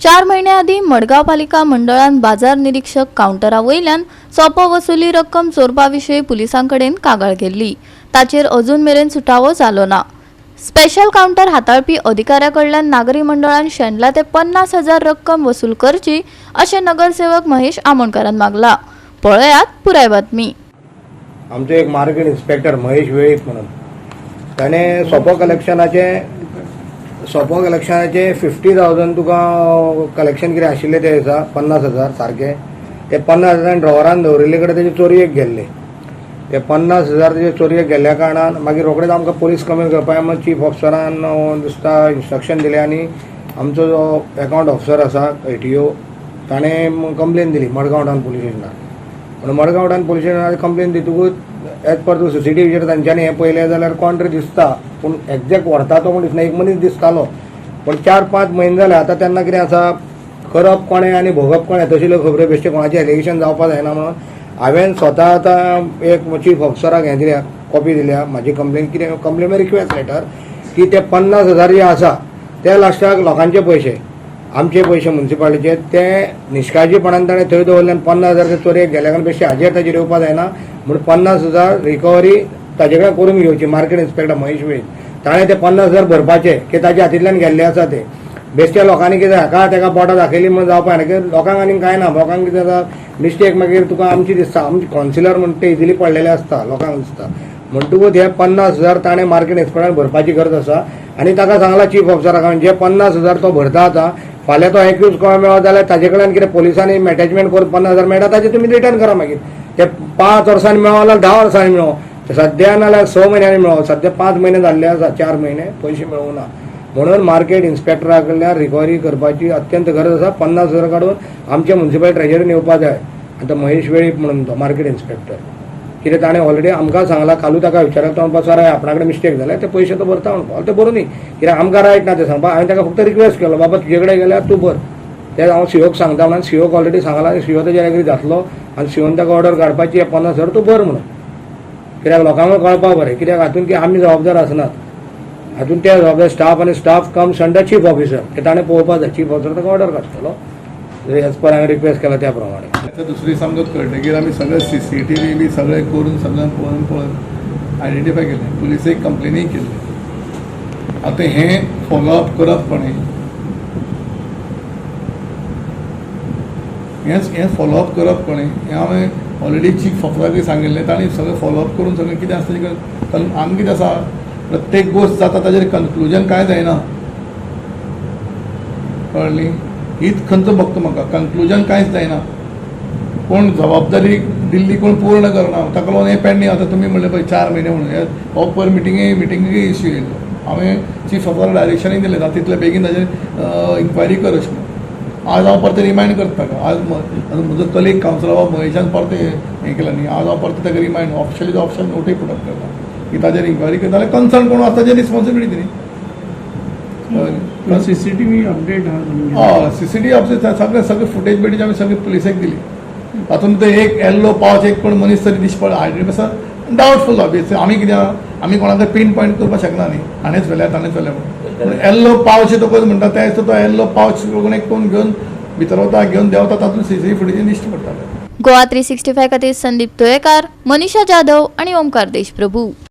4 म्हयन्यां आदीं मडगांव पालिका मंडळान बाजार निरीक्षक कावंटरा वयल्यान सोपो वसुली रक्कम चोरपा विशीं पुलिसां कडेन कागाळ केल्ली. ताचेर अजून मेरेन सुटावो जालो ना. स्पेशल कावंटर हाताळपी अधिकाऱ्या कडल्यान नागरी मंडळान शेणला ते 50,000 रक्कम वसूल करची, अशें नगरसेवक महेश आमोणकारान मागला. पळयात पुराय बातमी. आमचो एक मार्केट इन्स्पेक्टर महेश वेळीप म्हणून, ताणें सोपो कलेक्शनाचे 50,000 तुका कलेक्शन कितें आशिल्लें ते दिसा, 50,000 सारके, ते 50,000 ड्रॉवरान दवरिल्ले कडेन तेजे चोरयेक गेल्ले. ते 50,000 तेजे चोरयेक गेल्ल्या कारणान मागीर रोखडेच आमकां पोलीस कंप्लेन करपाक म्हण चीफ ऑफिसरान दिसता इन्स्ट्रक्शन दिलें आनी आमचो जो एकावंट ऑफिसर आसा, एटीओ, ताणें कंप्लेन दिली मडगांव टावन पोलीस स्टेशनार. पूण मडगांव टावन पोलीस स्टेशनार कंप्लेन दितकूच एज पर तूं सीसीटीव्हीचेर तांच्यांनी हें पळयलें जाल्यार कोण तरी दिसता, पूण एक्झॅक्ट व्हरता तो कोण दिसना. एक मनीस दिसतालो, पूण 4-5 म्हयने जाले आतां. तेन्ना कितें आसा, करप कोणें आनी भोगप कोणें, तशें खबऱ्यो बेश्टे कोणाचें एलिगेशन जावपा जायना म्हणून हांवें स्वता आतां एक चीफ ऑफिसराक हें दिल्या, कॉपी दिल्या म्हाजी कंप्लेन. कितें कंप्लेन, रिक्वेस्ट लेटर की ते 50,000 जे आसा ते लास्टाक लोकांचे पयशे, आमचे पयशे मुन्सिपालिटीचे, ते निष्काळजीपणान ताणें थंय दवरले आनी 50,000 ते चोरयेक गेल्या कारण बेश्टे हाजेर ताजेर येवपा जायना म्हूण 50,000 रिकवरी ताजे कडेन करून घेवची. मार्केट इन्स्पेक्टर महेश वेळीप, ताणें ते 50,000 भरपाचे की ताच्या हातींतल्यान गेल्ले आसा ते. बेश्ट्या लोकांनी कितें हाका ताका बोटां दाखयली म्हूण जावपा जायना की लोकांक आनीक कांय ना. लोकांक कितें जाता, मिस्टेक मागीर तुका आमची दिसता, आमची कावन्सिलर म्हण ते इजिली पडलेले आसता लोकांक दिसता. म्हणटकूच हे 50,000 ताणें मार्केट इन्स्पेक्टरान भरपाची गरज आसा आनी ताका सांगला चीफ ऑफिसराक, जे 50,000 तो भरता आतां, फाल्यां तो एक्यूज कोण मेळत जाल्यार ताजे कडल्यान कितें पोलिसांनी अटॅचमेंट करून 50,000 मेळटा ताजे तुमी रिटर्न करा. मागीर ते 5 वर्सांनी मेळो जाल्यार 10 वर्सांनी मेळो, सद्या नाल्यार 6 म्हयन्यांनी मेळो. सद्या 5 म्हयने जाल्ले आसा, 4 म्हयने पयशे मेळूंक ना. म्हणून मार्केट इन्स्पेक्टरा कडल्यान रिकवरी करपाची अत्यंत गरज आसा. 50,000 काडून आमच्या मुन्सिपल ट्रेजरीन येवपा जाय. आतां महेश वेळीप म्हणून तो मार्केट इन्स्पेक्टर कितें, ताणें ऑलरेडी आमकां सांगलां. कालू ताका विचारलें, तो म्हणपा सर, आपणा कडेन मिस्टेक जाल्या, ते पयशे तो भरता म्हणपा. ते भरूं न्ही, कित्याक आमकां रायट ना ते सांगपा. हांवें ताका फक्त रिक्वेस्ट केलो, बाबा तुजे कडेन गेल्यार तूं भर, ते हांव सीओक सांगता म्हणून. सीओक ऑलरेडी सांगलां आनी सीओ ताजेर एग्री जातलो आनी सीओन ताका ऑर्डर काडपाची, 50,000 तूं भर म्हणून. कित्याक लोकांक कळपा बरें, कित्याक हातून की आमी जबाबदार आसनात, हातून ते जबाबदार स्टाफ आनी staff comes under chief officer. ते ताणें पळोवपा जाय. चीफ ऑफिसर ताका ऑर्डर काडटलो एज पर हांवें रिक्वेस्ट केला त्या प्रमाणे. आतां दुसरी आमकां कळटकीर आमी सगळे सीसीटीव्ही बी सगळें करून, सगळें पळोवन पळोवन आयडेंटिफाय केलें, पुलिसेक कंप्लेनूय केल्ली. आतां हें फॉलोअप करप कोणें, हें हें फॉलोअप करप कोणें, हें हांवें ऑलरेडी चीफ ऑफिसराकूय सांगिल्लें. तांणी सगळें फॉलोअप करून सगळें कितें आसा तें, कारण आमकां कितें आसा, प्रत्येक गोश्ट जाता ताजेर कन्क्लुजन कांय जायना, कळ्ळी? हीच खंत भोगता म्हाका. कन्क्लुजन कांयच जायना. कोण जबाबदारी दिल्ली कोण पूर्ण करना. ताका लागून हें पेंडींग. आतां तुमी म्हणलें पळय 4 म्हयने म्हणून, हे हो पयर मिटिंगे इश्यू येयल्लो. हांवें चीफ ऑफिसर डायरेक्शनूय दिलें, जाता तितले बेगीन ताजेर इन्क्वायरी कर अशें म्हणून. आज हांव परतें रिमायंड करता ताका. आज म्हजो कलीग कावन्सिलर बाब महेशान परतें हें केलें न्ही, आज हांव परतें ताका रिमायंड ऑफिशियली ऑफिशियल नोटूय पुट अप करता की ताजेर इन्क्वायरी करता जाल्यार कन्सर्न कोण आसा ताजेर रिस्पॉन्सिबिलिटी न्ही, कळ्ळें? सीसीटीव्ही अपडेट हा तुमगे? हय, सीसीटीव्ही अपडेट, सगळे सगळे फुटेज बिटेज आमी सगळे पुलिसेक दिली. तातूंत ते एक येल्लो पावच एक कोण मनीस तरी दिश्टी पडला, आयडेंटिफाय आसा, डावटफूल ऑबियसली. आमी कित्याक आमी कोणाक पीन पॉयंट करपाक शकना न्ही, हाणेंच व्हेल्या, ताणेंच व्हेल्या म्हणून. पूण येल्लो पावच येतकच म्हणटा ते दिसा तो येल्लो पावच कोण एक कोण घेवन भितर वता, घेवन देंवता, तातूंत सीसीटीव्ही फुटेजीन दिश्टी पडटाले. गोवा 365 खातीर संदीप तुयेकार, मनीषा जाधव आणि ओमकार देशप्रभू.